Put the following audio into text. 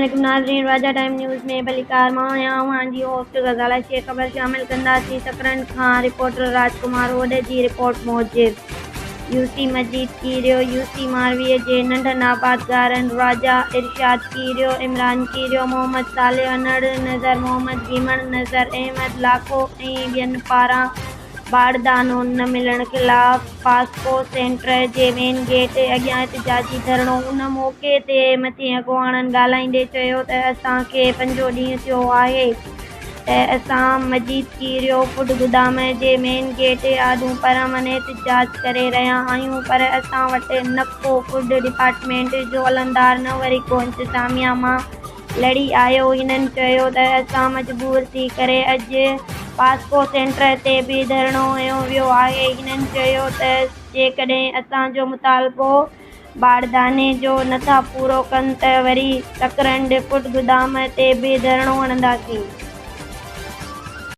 عليڪم ناظرين راجا time news ۾ ڀليڪار مان آهيان اوهان جي هوسٽ غزالا شيخ خبر شامل ڪنداسين سڪرنڊ کان رپورٽر راج ڪمار اوڏ جي رپورٽ موجب U C Majeed Kerio U C Marvi جي ننڍن آبادگارن راجا ارشاد ڪيريو عمران ڪيريو محمد صالح انڙ نظر محمد گيمڻ نظر احمد لاکو ۽ ٻين پاران باردانو نه ملڻ خلاف پاسڪو سينٽر جي مين گيٽ اڳيان احتجاجي ڌرڻو. ان موقعي تي مٿين اڳواڻن ڳالهائيندي چيو ته اسان کي پنجون ڏينهن ٿيو آهي ته اسان مجيد ڪيريو فوڊ گدام جي مين گيٽ آڏو پرامن احتجاج ڪري رهيا آهيون پر اسان وٽ نه ڪو فوڊ ڊپارٽمينٽ جو علمدار نه وري ڪو انتظاميا مان لڙي آيو. هنن چيو ته اسان مجبور ٿي ڪري اڄ پاسڪو سينٽر تي به ڌرڻو هنيو ويو آهي. هنن چيو ته جيڪڏهن اسان جو مطالبو بارداني جو نٿا پورو ڪن ته وري سڪرنڊ فوڊ گدام تي به ڌرڻو هڻنداسين.